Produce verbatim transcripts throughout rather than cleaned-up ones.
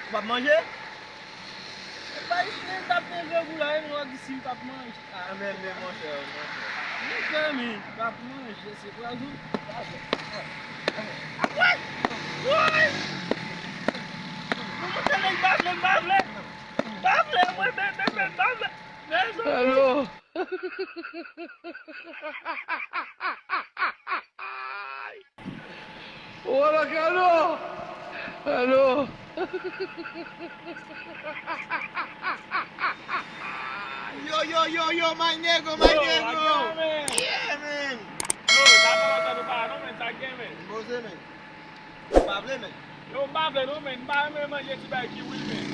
Ou p ap manje? E pa isit menm t ap gen grangou la, e menm w ap di si m p ap manje. Ah, men, men, monchè, monchè. Monchè, men, m p ap manje, se pwazon. Woy! Woy! Non, monchè, men, m pa vle, m pa vle. M pa vle, mwen, men, men, men, m pa vle. Mezanmi. Alo. Wala kano! Alo! Yo, yo, yo, yo, my nigga, my nigga! Yeah, man! Yo, sa fè lontan nou pa wè non, men, sa k gen, men? M poze, men. M pa vle, men. Yo, m pa vle non, men. M pa renmen manje ti bagay kiwi, men.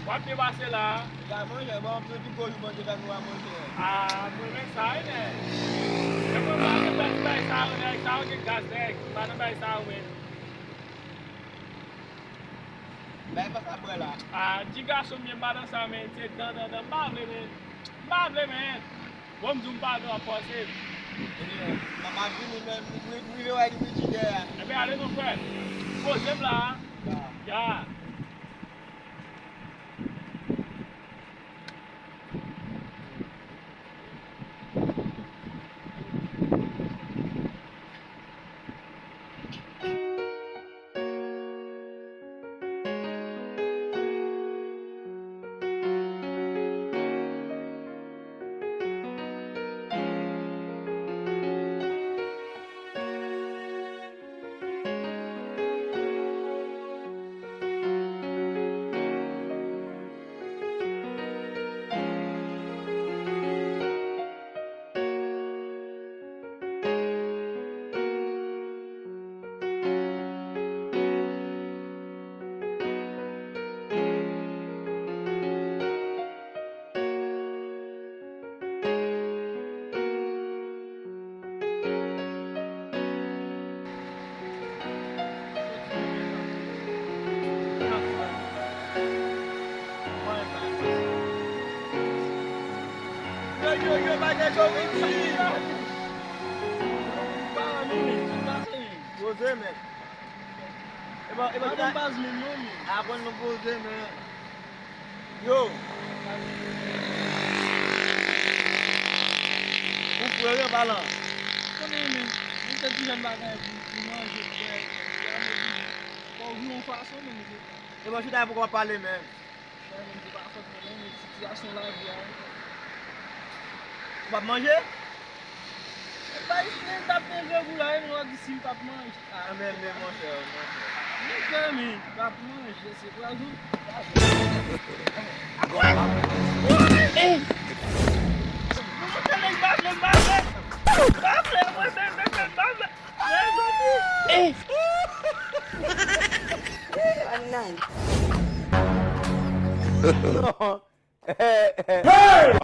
W ap byen pase la. Egal, monchè, bon, m santi gwo jou manje fè nou a, monchè. Ah, mwen menm sa, wi, nèg. Men mwen pa renmen ti bagay sa yo, nèg. Sa yo gen gaz, nèg. M pa nan bagay sa yo, men. Bay pa sa bwè la. Ah, di gason m ye, m pa nan sa, men. Se dan, dan, dan. M pa vle, men. M pa vle, men. Bon, m di w m pa vle w ap fòse m. Ebyen, m ap vini, men m ri-, m rive wè li wi jidè a. Ebyen, ale non, frè. Poze m la. Ya. Ya. Yo, yo, yo, bagay yo redi. Poze, men. E bon, e bon, pa gen baz menm non, men. Aprann nou poze, men. Yo. Ou frè, yo, palan. Konnen, men, nou te di jèn bagay pou, pou manje, pou bwè, pou manje, fò w viv yon fason, men, se e bon, chita pou w ap pale, men. Frè, men, se pa fòt mwen non, men sitiyasyon lavi a. Ou p ap manje? E pa isit menm t ap gen grangou la, e menm w ap di si m p ap manje. Ah, men, men, monchè, monchè. Monchè, men, m p ap manje, se pwazon. Woy! Woy! Non, monchè, men, m pa vle, m pa vle. M pa vle, mwen, men, men, men, m pa vle. Mezanmi! Eh! Annan. Hey!